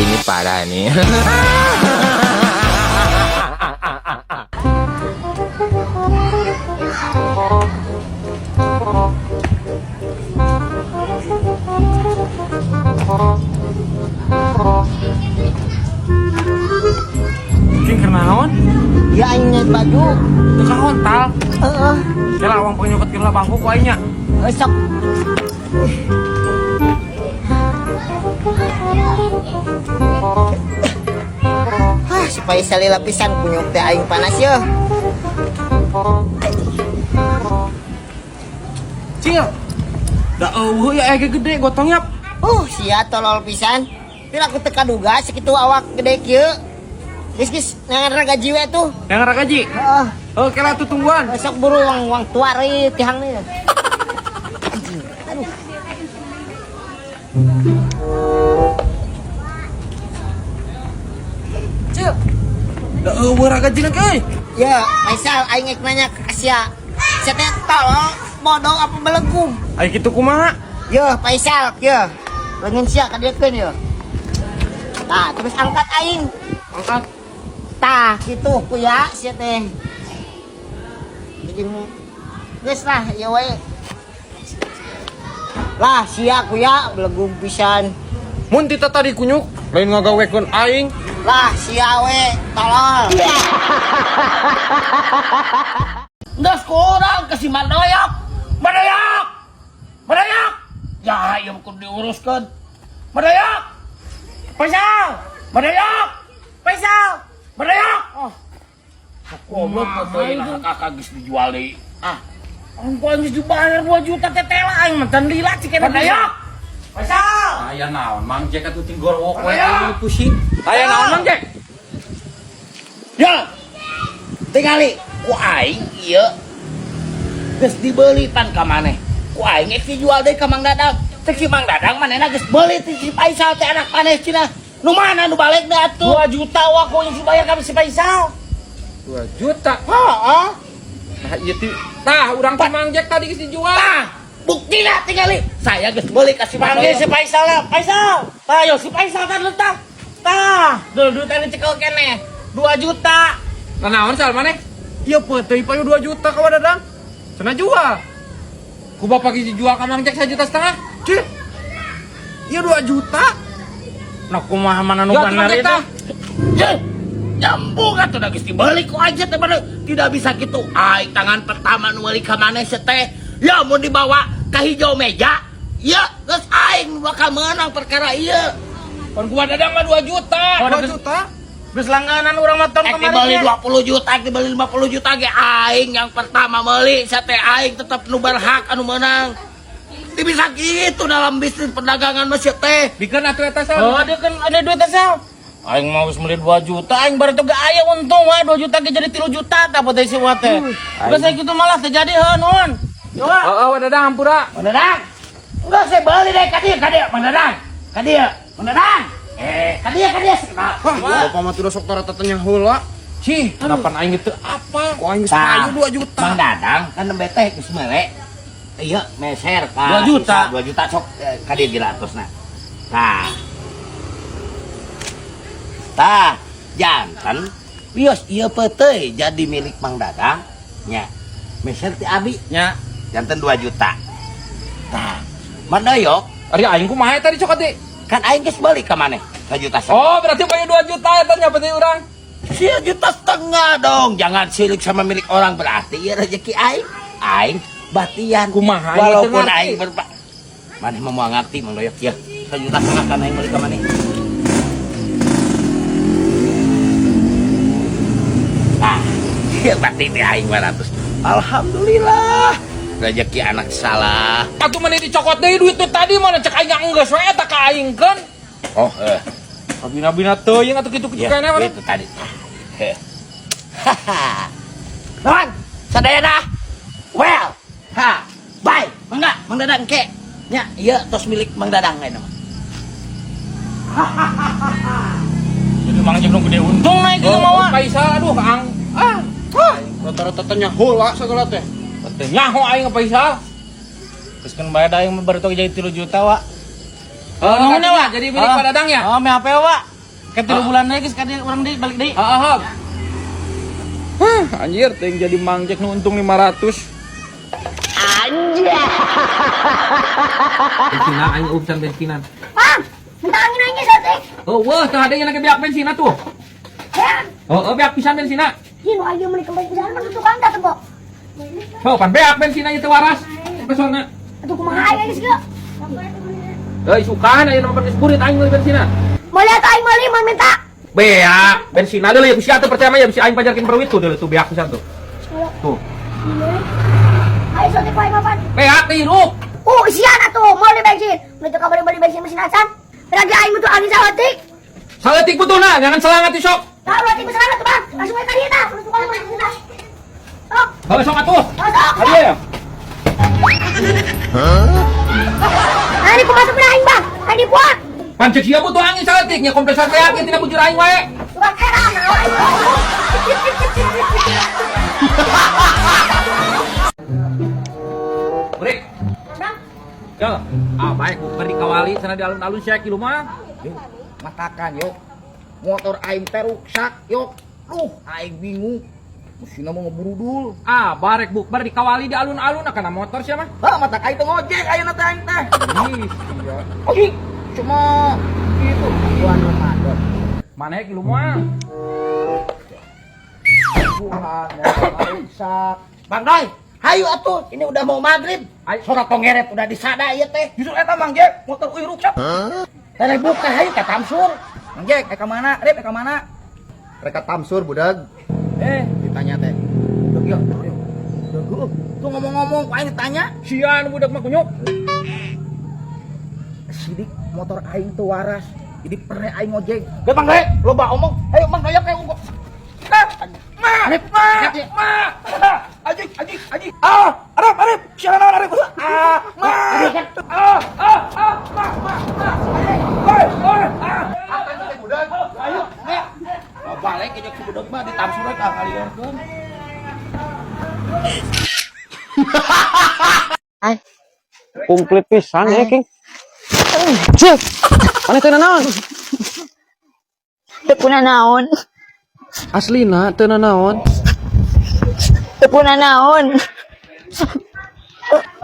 Ini parah nih. Cing, keur naon? Ya, aing nyet baju. Teu kahontal. Heeh. Kela awang pangnyokot heula bangku ku aing nya. Eh, sok. Hah, supaya salila pisan kunyuk teh aing panas ya. Cil. Da eueuh ya aya gede gotong yap. Sia tolol pisan. Pira aku teu kaduga sakitu awak gede kieu. Geus geus nangan ragaji we tuh. Yang ragaji. Heeh. Oh, kela tuh tungguan. Sok buru wang wang tuari tihang nih. Aduh. Cil. Da eueuh ragaji na euy. Ya, Faisal aing rek nanya ka sia. Sia teh tolol, bodoh apa belegum? Ai kitu kumaha? Yo, Faisal, yo. Leungeun sia kadieukeun yo. Tah, terus angkat aing. Angkat. Tah, kitu kuya sia teh. Jadi geus lah, ya we. Lah, sia kuya belegum pisan. Mun tita tadi kunyuk, lain ngagawekeun aing. Lah, sia we, tolol. Nggak kurang ke si Mandoyok. Mandoyok! Mandoyok! Ya, ya kudu diuruskan. Mandoyok! Faisal! Mandoyok! Faisal! Mandoyok! Oh. Goblok teh lah kakak geus dijual deui. Ah, Ongko aing geus dibayar 2 juta teh teh lah aing mah can lila cik kena. Mandoyok! Faisal! Aya naon Mang Jack atuh ting gorowok we Aya. aing pusing. Aya naon Mang Jack? Ya. Tingali ku aing ieu geus dibeli pan ka maneh. Ku aing geus dijual deui ka Mang Dadang. Cek si Mang Dadang manehna geus beuli ti si Faisal teh anak maneh cenah. Nu mana nu balik da atuh? 2 juta wah ku yang dibayar ka si Faisal. 2 juta. Heeh. Nah, ieu ti tah urang ti Mang Jack tadi geus dijual. Tah, buktina tingali. Saya geus beuli ka si Panggil si Mandoyok. Faisal lah, Faisal. Tah yo si Faisal tah dulu tah. Tah, dulu duit tadi cekel keneh. 2 juta. Nah, naon sal maneh? Ieu peuteuy payu 2 juta ka Dadang. Cenah jual. Ku bapak geus dijual ka Mang Jack 1,5 juta. Cih. Ieu 2 juta. Nah kumaha mana nu Ya, atuh, Mang bener Jack itu? tah. Ye, nyambung atuh da geus dibeli ku aja teh mana tidak bisa gitu. Aing tangan pertama nu meuli ka maneh teh. Ya mun dibawa ka hijau meja, ya geus aing bakal menang perkara ieu. Pan gua Dadang mah 2 juta. Oh, 2 geus- juta. Geus langganan urang mah tahun Ek kemarin. dibeli ya. 20 juta, ek dibeli 50 juta ge aing yang pertama meuli sate aing tetep nu berhak anu menang. Tidak bisa gitu dalam bisnis perdagangan mah sia teh. Bikeun atuh eta sal. Oh, dia kan ada duit asal. Aing mau geus meuli 2 juta, aing baru tuh gak aya untung wah 2 juta ge jadi 3 juta tah potensi wa teh. Geus saya kitu malah terjadi heuh nuhun. Yo, Wak. Heeh, Wa Dadang hampura. Mang Dadang. Enggak saya beli deh ka dieu ka dieu Mang Dadang. Ka dieu Mang Dadang. Eh, ka dieu ka dieu. Nah, Wah, bapak mah tuh sok tara tatanya heula. Cih, kapan aing teu apa? Ku aing geus Tah. payu 2 juta. Mang Dadang kan nembe teh geus meule. Iya, meser ka 2 juta. 2 juta sok ka dieu 300 na. Tah. Tah, jantan wios ieu peuteuy jadi milik Mang Dadang nya. Meser ti abi Nya. jantan 2 juta. Tah, Mandoyok Ari aing kumaha eta dicokot deui? kan aing geus beli ka maneh 1,5 juta. Oh, berarti payu 2 juta eta nya penting urang. 1,5 juta dong. Jangan sirik sama milik orang berarti ya rezeki aing. Aing batian. Kumaha aing Walaupun teu ngarti. aing berpa maneh mah moal ngarti Mang Doyok ya. 1,5 juta kan aing beli ka maneh. Ah, ya berarti teh aing 500. Alhamdulillah. Rezeki anak salah. Atuh maneh dicokot deui duit nu tadi mana cek aing geus we eta ka aing keun. Oh, Kabina-bina teuing atuh kitu-kitu ya, keneh maneh. itu tadi. Heh. Haha. Nuhun, sadayana. Well, ha, bye. Mangga, Mang Dadang ke. Nya, ieu tos milik Mang Dadang ayeuna mah. Jadi Mang Jack nu gede untung naik kitu mah wah. Faisal aduh ang ah. Rata-rata tanya heula sagala teh. Teh nyaho aing ka Faisal. Geus keun bae da aing mah baru tuh jadi 3 juta wah. Oh, Nuhun ya, Wak. Jadi milik Pak Dadang ya? Oh, me HP, Wak. Ke 3 bulan deui geus ka dieu urang deui balik deui. Heeh. Hah, anjir teh jadi Mang Jack nu untung 500. Anjir. Bensin aing urusan bensinan. Bang, minta angin aja sate. Oh, wah, teu ada yang beak bensin tuh. Ya. Oh, beak pisan bensina. Ieu nu ayeuna meuli kembali pisan mah tukang tah tebo. Oh, pan beak bensina ieu teu waras. Pesona. Atuh kumaha aya geus geus. Euy, sukan aya nomor geus burit aing meuli bensina. Meuli atuh aing meuli mun minta. Beak bensina deui bisa teu percaya mah ya bisa aing pajarkeun perwit tuh deui tuh beak pisan tuh. Tuh. Ayo sate ku aing mapan. Beak teh hirup. Oh, isian atuh meuli bensin. Mun teu kabari meuli bensin mesin acan. Lagi aing butuh angin saeutik. Saeutik butuhna, jangan selangat sok. Tah berarti selangat tuh, Bang. Langsung aja tadi tah. Terus tukang meuli bensin. Sok. Heuh sok atuh. Sok. Ayo ya. Nah, ini kumaha sebenarnya aing, Bang? Aing dibuat. Pancet sia butuh angin saeutik nya kompresor beak ieu tina bujur aing wae. Tukang era nah aing. Break. Bang, Yo, ah baik bukber dikawali cenah di alun-alun sia kilu mah. Yuk, matakan yuk. Motor aing teh ruksak yuk. Duh, aing bingung. Mesinna mau ngeburudul. Ah, barek bukber dikawali di alun-alun ah, kana motor sia mah. Hah, matak aing teh ngojek ayeuna teh aing teh. Ih, sia. Anjing, cuma gitu. Bulan Ramadan. Mana kilu mah? Bulan motor rusak. Bang Doi, hayu atuh, ini udah mau maghrib. Ayo. Sora tongeret udah disada ieu teh. Justru eta Mang Jack, motor euy ruksak. Tereh buka hayu ka Tamsur. Mang Jack, ka mana? Rip, ka mana? Mereka tamsur budak. Ditanya teh. Duh, yo, yo. Duh, tuh ngomong-ngomong, ku aing ditanya. Sia nu budak mah kunyuk. Sidik motor aing tuh waras. Jadi pere aing ngojek. Ge Bang Doi, loba omong. Ayo Mang Doi kayak unggul. Ma, ma, ma. Anjing, anjing, anjing. Ah, Arif, Arif. Siapa naon Arif? Ah, ma. Ah, ah, ah, ma, ma, ma. Oi, oi, ah. Ayo, ayo. Mau balik ke si budak mah ditamsur ka kaliorkeun. Komplit pisan ya, King. Cek. Mana teu nanaon? Teu naon. Aslina teu nanaon. Teu naon.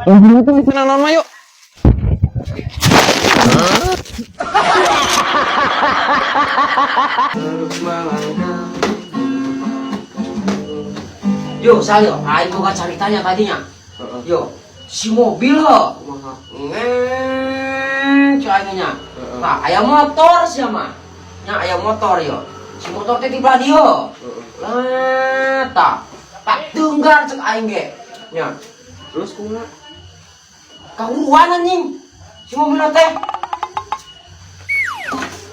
Teu nanaon mah yuk. Yo, saya, aing boga caritanya tadinya. Yo, si mobil ho. Ngeng, cuy aing nya. Nah, aya motor sia mah. Nya aya motor yo. Si motor teh di belah dieu. Lah, tah. Tak tunggar cek aing ge. Nya. Terus kumaha? Kahuruan anjing. Si mobil teh.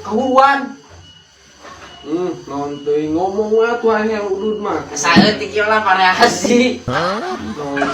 Kahuruan. Non teuing ngomong we atuh aing yang udud mah. Saeutik ieu lah variasi. Non teuing.